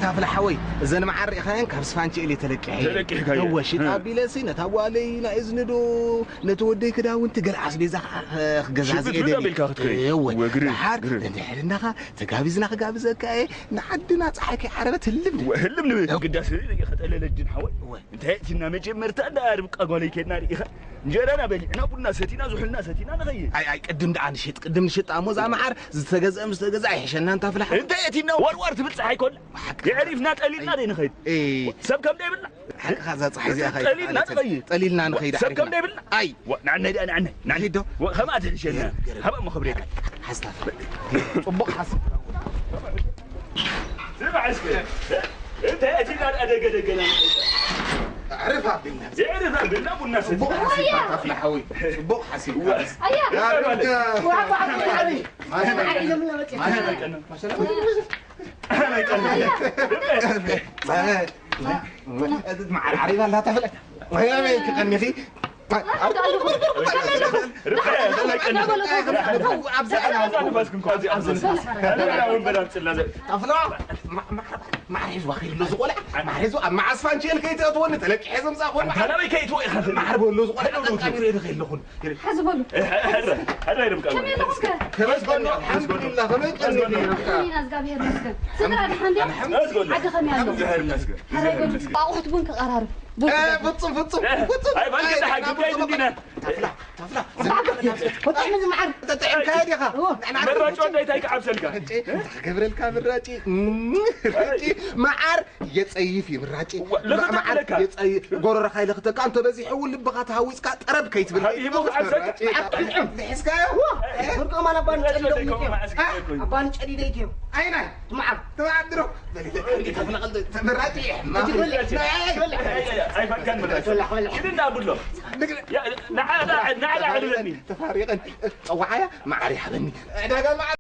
ኣፍላ ሓወይ፣ እዘን መዓር ርኢኻየን ካብ ስፋንቸኤል እየ ተለቂሐ። ተለቂሕካየን። እወ፣ ሽጣ እ። ኣቢለሲ ነታ ጓለይ ናይ እዝኒ ዶ ነቲ ወደይ ክዳውንቲ ገለ ኣስቤዛ ክገዛዝእ ሽብት እየ ብድ ደልየ። ኣቢልካ ክትከይድ። እወ፣ እወ፣ ግርም፣ ደሓር ግርም። እንድሕር እናኻ ተጋቢዝና ክጋብዘካ እየ። ንዓድና ጸሓይ ከይዓረበት ህልም ንብል። እወ፣ ህልም ንብል። እወ። ግዳስ ርኢኻ ጠለለ ጅን ሓወይ። እወ። እንታይ እቲና መጀመርታ እንዳ ርብቃ ጓለይ ኬድና ርኢኻ እንጀራና በሊዕና ቡና ሰቲና ዝሑልና ሰቲና ንኸይድ። ኣይ፣ ኣይ፣ ቅድም ደኣ ንሽጥ፣ ቅድም ንሽጥ። ኣሞ እዛ መዓር ዝተገዝአ ምስ ተገዝአ ኣይሕሸና እንታ ፍላሕ። እንታይ እቲና ወርወር ትብል ጸሓይ ኮላ። ብሓቂ። የዕሪፍና ጠሊልና ደይ ንኸይድ። ኤ። ሰብ ከም ደይብልና። ሓቅኻ እዛ ጸሓይ እዚኣ ኸይድ። ጠሊልና ንኸይድ። ጠሊልና ንኸይድ ሰብ ከም ዓሪፍና። ደይብልና። ኣይ። ወ-፣ ንዓናይ ደኣ ንዓናይ፣ ንዓናይ። ንኸይድ ዶ? ወ-፣ ከምኣ ትሕሸና። ገረብ። ሃባ እሞ ክብሬካ። ሓስታ። ጽቡቕ ሓስብ። ስማዕ እስከ። እንታይ እቲ ናልኣ ደገ ደገና? ኣዕርፍ ኣቢልና። የዕርፍ ኣቢልና ቡና ሰቲ። ጽቡቕ ሓሲብካ ኣፍላ ሓወይ። ጽቡቕ ሓሲብካ። ኣያ። ያ ርብቃ። ዋው፣ ዋው፣ ዋው፣ ዋው። ማሻ-፣ ማሻ-፣ መዓር ዓሪባ ኣላ ተፍለ። ወይ ኣበይ ክቐኒኺ? ኣብዚ ንፋስ ክንኮ፣ ኣብዚ ንፋስ። ኣፍላ፣ ማ-፣ ማ-፣ ማሕሬዝ ዋኺ ኣሎ ዝቆልዓ፣ ማሕሬዝ ኣብ መዓስ ፋንቼል ከይትእትወኒ ተለቂሐ ዘምጻእኮ። ኣንታ ናበይ ከይትወ ኢኻ? ማሕር በሎ ዝቆልዓ፣ ቀቢረ ኢለ ከይለኹን። ሓዚ በሉ። ሕረ፣ ሕረ፣ ሕረ ይርብቃ። ከመይ ኣለኹም ከ? ከመይ ቀኒ-፣ ኣልሓምዱሊላህ፣ ከመይ ቀኒ ርብቃ? ኢና እግዚኣብሔር ይመስገን። ስድራ ድሓን ድያ? ኣልሓምዱሊላህ። ዓዲ ከመይ ኣሎ? እግዚኣብሔር ይመስገን። ሕረ ይበሉ። ኣቑሑት ቡን ክቐራርብ። ቡን እ፣ ክቐራርብ። ፍጹም፣ ፍጹም፣ ፍጹም። ኣይ፣ ባንክ ኣይ፣ ደሓን፣ ናብኡ ጉዳይ ጥቕሚ። እንዲና። ታፍላ፣ ታፍላ። ወጣ ምን መዓር? ተጠዒምካዮ ዲኻ? እዎ። ንዕና መራጮ ክንደይ እንታይ ክዓብሰልካ? እንዴ፣ እንታይ ክገብረልካ ምራጪ? እም፣ ምራጪ መዓር የጸይፍ እዩ ምራጪ። ዋ፣ ለኸ መዓር ተብለካ። የጸይፍ። ጎረረኻ ኢለ ክተካ፣ እንተ በዚሑ እውን ልብኻ ተሃዊጽካ ጠረብ ከይትብል። ሃቢቡ ከይትብል ዓብሰልካ። ምራጪ። መዓር ጥዕም። ንሒዝካዮ? ዋ፣ እ? ብርቆም ኣነ ኣባን ጨዲደ ዘይኮነ ይትዮ። መዓስ እ? ይኮነ። ኣባን ጨዲደ ይትዮ። ኣይናይ። መዓር። ተባድሮ። በሊለ፣ እንዴ፣ ተፍላ፣ ተምራጺ። እቲ ክበልዕ፣ ክበልዕ። ኣይ፣ ኣይ፣ ኣይ፣ ኣይፋልካን ምራጭ። ክበልዕ፣ ክበልዕ። ሽድና ብሎ። ንግሪ። ያ፣ ንዓዳ፣ ንዓዳ ዕድለኒ። ተፋሪቐን። ጸዋዓያ መዓር ይሃበኒ። ዕዳጋ መዓር።